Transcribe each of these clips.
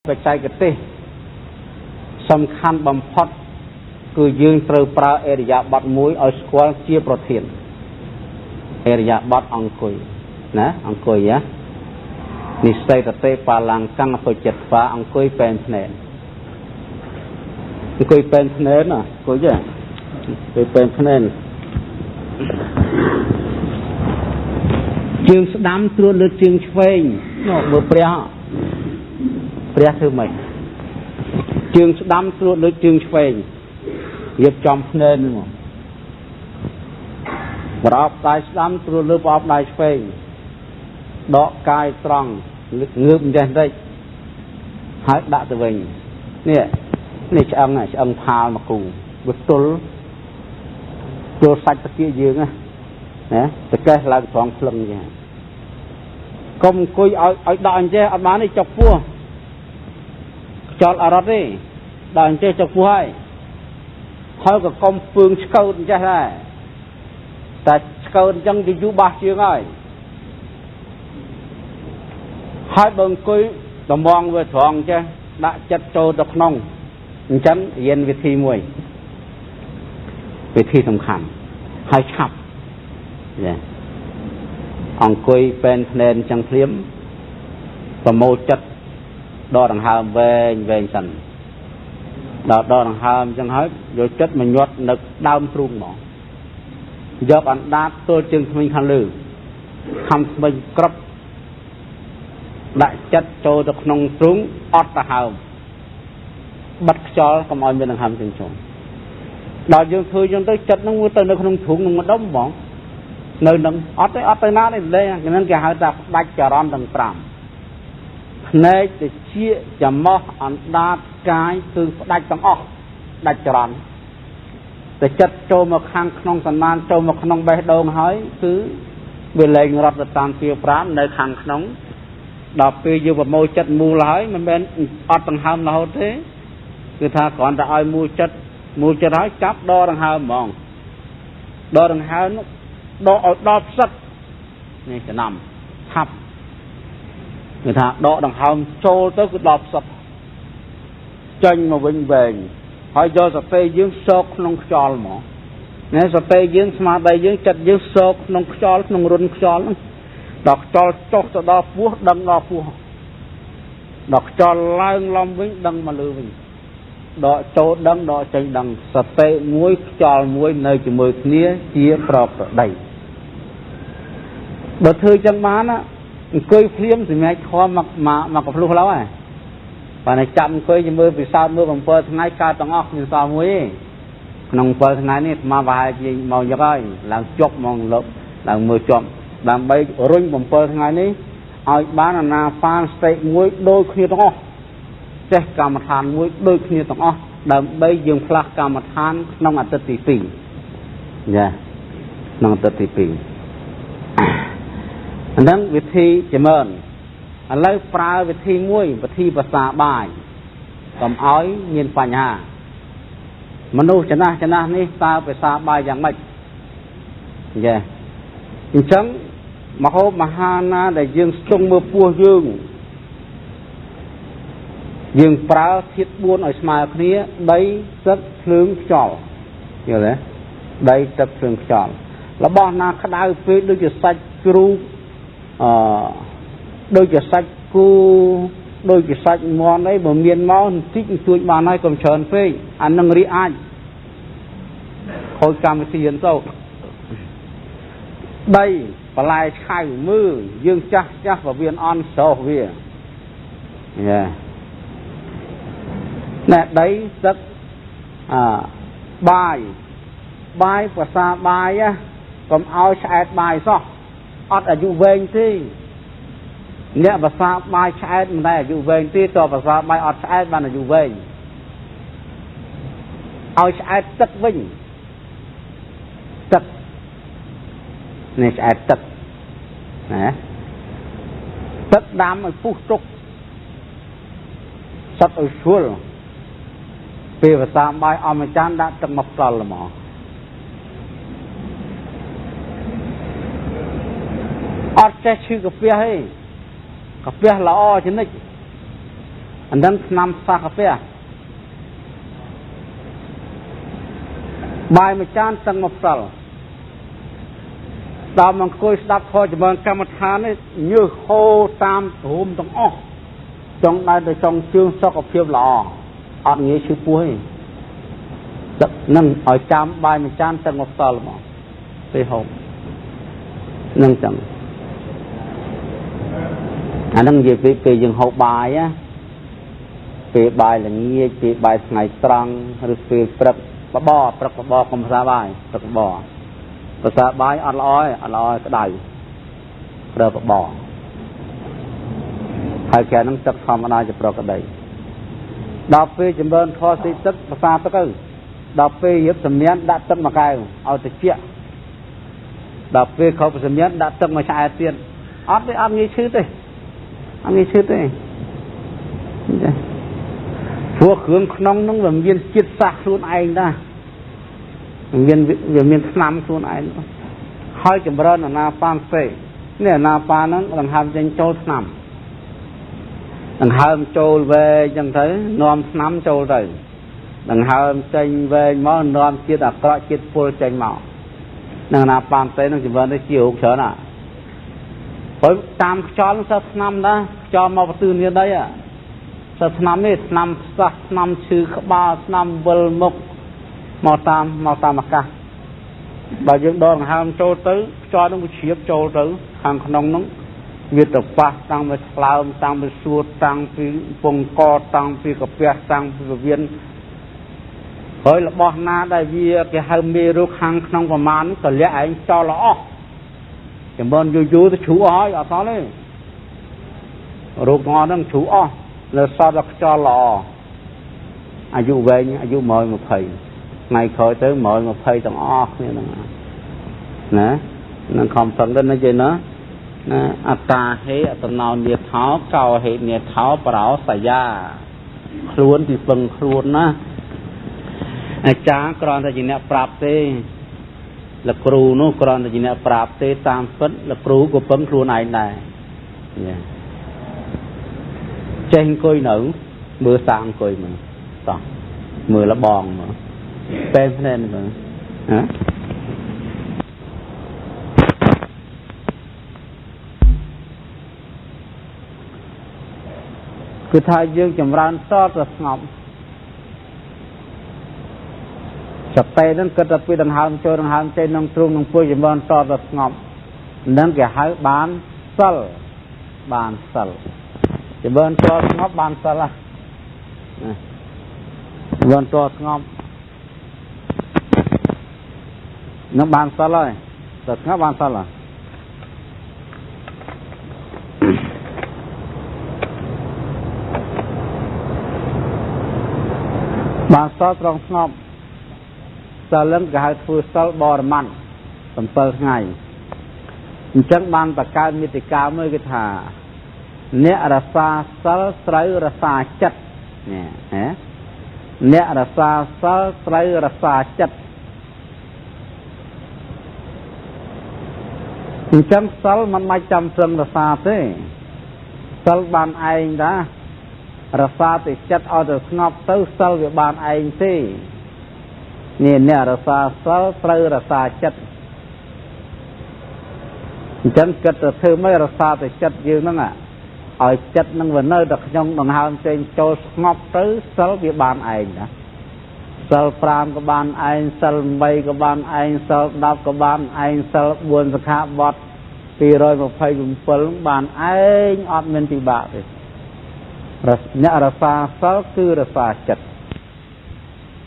បច្ចេកទេសសំខាន់បំផុតគឺយើងត្រូវប្រើអរិយាប័ត្រមួយឲ្យស្គាល់ជាប្រធានអរិយាប័ត្រអង្គុយណាអង្គុយណានិស័យតេបាឡង្កੰអពុចិត្តវាអង្គុយពេនភ្នែនអង្គុយពេនភ្នែនណាអង្គុយទេអង្គុយពេនភ្នែនជើងស្ដាំត្រួតលើជើងឆ្វេងមើលព្រះព្រះធ្វើម៉េចជើងស្ដាំត្រួតលើជើងឆ្វេងរៀបចំភ្នែនហ្នឹងប្រអប់ដៃស្ដាំត្រួតលើប្រអប់ដៃឆ្វេងដកកាយត្រង់ងើបចេះតិចហើយដាក់ទៅវិញនេះនេះឆ្អឹងឆ្អឹងផាលមកគូវាទល់ទល់សាច់តាគៀកយើងណាតកេះឡើងត្រង់ភ្លឹងចឹងកុំអង្គុយឲ្យដកអញ្ចេះអត់បានទេចុកពោះខ្យល់អរត់ទេដល់អញ្ចេះចុកពោះហើយហើយក៏កុំពឿងឆ្កោតអញ្ចេះដែរតែឆ្កោតអញ្ចឹងយូរបាសជាងហើយហើយបើអង្គុយតំងវាត្រង់ចេះដាក់ចិត្តចូលទៅក្នុងអញ្ចឹងរៀនវិធីមួយវិធីសំខាន់ហើយឆាប់ចាអង្គុយពេនភ្នែនអញ្ចឹងភ្លាមប្រមូលចិត្តដកដង្ហើមវែងវែងសិនដល់ដកដង្ហើមអញ្ចឹងហើយយកចិត្តមកញាត់នៅដើមទ្រូងហ្មងយកអណ្ដាតទល់ជើងធ្មេញខាងលើខំធ្មេញក្រឹបដាក់ចិត្តចូលទៅក្នុងទ្រូងអត់ដង្ហើមបិទខ្យល់កុំឲ្យមានដង្ហើមចេញចូលដល់យើងធ្វើអញ្ចឹងទៅចិត្តហ្នឹងវាទៅនៅក្នុងទ្រូងនឹងម្ដុំហ្មងនៅនឹងអត់ទេអត់ទៅណាទេលេងហ្នឹងគេហៅថាផ្ដាច់ចរន្តទាំង5ភ្នែកតិចច្រមុះអណ្ដាតកាយគឺផ្ដាច់ទាំងអស់ផ្ដាច់ចរន្តតែចិត្តចូលមកខាងក្នុងសន្តានចូលមកក្នុងបេះដូងហើយគឺវាលែងរត់ទៅតាមជា5នៅខាងក្នុងដល់ពេលយើងប្រមូលចិត្តមូលហើយមិនមែនអត់ដង្ហើមរហូតទេគឺថាគ្រាន់តែឲ្យមូលចិត្តមូលចិត្តហើយចាប់ដកដង្ហើមហ្មងដកដង្ហើមនោះដកឲ្យដល់ផ្សិតនេះចំណាំឆាប់គឺថាដកដង្ហើមចូលទៅគឺដល់ផ្សិតចេញមកវិញវែងហើយយកសតិយើងសោកក្នុងខ្យល់ហ្មងណែសតិយើងស្មារតីយើងចិត្តយើងសោកក្នុងខ្យល់ក្នុងរុនខ្យល់ហ្នឹងដល់ខ្យល់ចុះទៅដល់ពោះដឹងដល់ពោះដល់ខ្យល់ឡើងឡំវិញដឹងមកលើវិញដកចូលដឹងដកចេញដឹងសតិមួយខ្យល់មួយនៅជាមួយគ្នាជាប្រក្រតីបើធ្វើចឹងបានណាអង្គុយភ្លាមសម្រាប់ធម៌មកកភ្លុះឡើយបាទតែចាប់អង្គុយមើលពិសោធន៍មើល7ថ្ងៃកើតទាំងអស់គ្មានសល់មួយទេក្នុង7ថ្ងៃនេះអាត្មាប្រហែលជាមកយកហើយឡើងជប់មកលើឡើងមើលជាប់ដើម្បីរុញ7ថ្ងៃនេះឲ្យបានអាណាបានសតិមួយដូចគ្នាទាំងអស់ចេះកម្មដ្ឋានមួយដូចគ្នាទាំងអស់ដើម្បីយើងផ្លាស់កម្មដ្ឋានក្នុងអាទិត្យទី2ចាក្នុងអាទិត្យទី2អាហ្នឹងវិធីចម្រើនឥឡូវប្រើវិធីមួយវិធីភាសាបាយកុំឲ្យមានបញ្ហាមនុស្សចំណាស់ចំណាស់នេះតើភាសាបាយយ៉ាងម៉េចចាអញ្ចឹងមហូបមហាណាដែលយើងស្ទង់មើលពោះយើងយើងប្រើធាតុ4ឲ្យស្មើគ្នាដីទឹកភ្លើងខ្យល់យល់ទេដីទឹកភ្លើងខ្យល់របស់ណាក្តៅពេកដូចជាសាច់ជ្រូកដូចជាសាច់គោដូចជាសាច់មាន់អីបើមានមកបន្តិចបន្តួចបានហើយកុំច្រើនពេកអានឹងរីអាចខូចកម្មវិធីទៅដីបន្លែឆៅមើលយើងចាស់ចាស់បើវាអន់ស្រោះវាយ៉ាណែដីទឹកបាយបាយភាសាបាយកុំឲ្យឆ្អែតបាយសោះអត់អាយុវែងទេអ្នកភាសាបាយឆ្អែតមិនដែលអាយុវែងទេតើភាសាបាយអត់ឆ្អែតបានអាយុវែងឲ្យឆ្អែតទឹកវិញទឹកនេះឆ្អែតទឹកណាទឹកដាំឲ្យពុះទុកសត្វឲ្យស្រួលពេលភាសាបាយអមចានដាក់ទឹកមកផ្លល់ហ្មងអត់ចេះឈឺកាពះទេកាពះល្អជានិច្ច អានឹងឆ្នាំសះកាហ្វេបាយមួយចានទឹកមកផ្សិលដល់មកអង្គុយស្ដាប់ធម៌ចម្រើនកម្មដ្ឋាននេះញើសហូរតាមរួមទាំងអស់ចង់ដើរទៅចង់ជើងសុខភាពល្អអត់ងាយឈឺពោះទេទឹកនឹងឲ្យចាំបាយមួយចានទឹកមកផ្សិលមកពេលហូបនឹងចឹងអានឹងនិយាយពេលយើងហូបបាយណាពេលបាយល្ងាចពេលបាយថ្ងៃត្រង់ឬពេលព្រឹកបបរព្រឹកបបរកុំភាសាបាយព្រឹកបបរភាសាបាយអត់ល្អទេអត់ល្អក្តៅប្រើបបរហើយគេនឹងទឹកធម្មតាជាប្រកដីដល់ពេលចម្រើនធម៌ស៊ីទឹកភាសាទឹកទៅដល់ពេលរៀបសម្ញានដាក់ទឹកមួយកែវឲ្យត្រជាក់ដល់ពេលខុសសម្ញានដាក់ទឹកមួយឆ្អែតទៀតអត់ទេអត់ងាយឈឺទេអត់ងាយឈឺទេចាព្រោះគ្រឿងក្នុងហ្នឹងវាមានជាតិសាសខ្លួនឯងដែរមានវាមានថ្នាំខ្លួនឯងហើយចម្រើនអាណាបានសេនេះអាណាបានហ្នឹងដង្ហើមចេញចូលថ្នាំដង្ហើមចូលវែងចឹងទៅនាំថ្នាំចូលទៅដង្ហើមចេញវែងមកនាំជាតិអាក្រក់ជាតិពុលចេញមកនឹងអាណាបានសេនឹងចម្រើនទៅជារោគច្រើនណាព្រោះតាមខ្យល់សើថ្នាំដែរខ្យល់មកបន្ទឿននេះដីសើថ្នាំនេះថ្នាំផ្សះថ្នាំឈឺក្បាលថ្នាំវិលមុខមកតាមអាកាសបើយើងដកដង្ហើមចូលទៅខ្យល់នឹងវាជ្រាបចូលទៅខាងក្នុងនោះវាទៅប៉ះតាំងពីថ្លើមតាំងពីសួតតាំងពីពងកតាំងពីកាពះតាំងពីវៀនហើយរបស់ណាដែលវាគេហៅមេរោគខាងក្នុងប្រមាណក៏លាក់ឯងចោលអស់ចម្រើនយូរយូរទៅជ្រុះអស់ហើយអត់សល់ទេរោគទាំងអស់ហ្នឹងជ្រុះអស់នៅសល់តែខ្យល់ល្អអាយុវែងអាយុ120ថ្ងៃក្រោយទៅ120ទាំងអស់គ្នាហ្នឹងណានឹងខំប្រឹងទៅណាចេះណាណាអត្តាហេអតណោនិថោកោហេនិថោប្រោសយាខ្លួនទីពឹងខ្លួនណាអាចារ្យគ្រាន់តែជាអ្នកប្រាប់ទេលោកគ្រូនោះគ្រាន់តែជាអ្នកប្រាប់ទេតាមពិតលោកគ្រូក៏ពឹងខ្លួនឯងដែរចេះអង្គុយនៅមើលសាអង្គុយមើលតោះមើលលបងមើលពេលភ្នែនមើលហ៎គឺថាយើងចម្រើនតទៅស្ងប់សតិហ្នឹងគិតតែពីដង្ហើមចូលដង្ហើមចេញក្នុងទ្រូងក្នុងពោះចម្រើនតទៅស្ងប់ហ្នឹងគេហៅបានសិលបានសិលចម្រើនតស្ងប់បានសិលណាចម្រើនតស្ងប់នឹងបានសិលហើយតស្ងប់បានសិលហើយបានសិលត្រង់ស្ងប់សិលនឹងគេហៅធ្វើសិលបរមត្ត7ថ្ងៃអញ្ចឹងបានបង្កើតមេតិកាមួយគេថាអ្នករក្សាសិលត្រូវរក្សាចិត្តនេះហ៎អ្នករក្សាសិលត្រូវរក្សាចិត្តអញ្ចឹងសិលមិនបាច់ចាំប្រឹងរក្សាទេសិលបានឯងតារក្សាតែចិត្តឲ្យទៅស្ងប់ទៅសិលវាបានឯងទេនេះអ្នករក្សាសិលត្រូវរក្សាចិត្តអញ្ចឹងគិតទៅធ្វើម៉េចរក្សាតែចិត្តយើងហ្នឹងឲ្យចិត្តនឹងវានៅតែក្នុងដង្ហើមចេញចូលស្ងប់ទៅសិលវាបានឯងណាសិល5ក៏បានឯងសិល8ក៏បានឯងសិល10ក៏បានឯងសិល4សិក្ខាបទ227បានឯងអត់មានពិបាកទេអ្នករក្សាសិលគឺរក្សាចិត្ត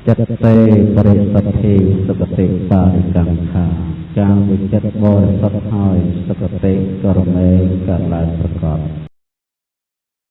ចិត្តទេបរិសុទ្ធិសុគតិបារិកម្មខាការវិចិត្តបរិសុទ្ធហើយសុគតិករណីកើតឡើងប្រកប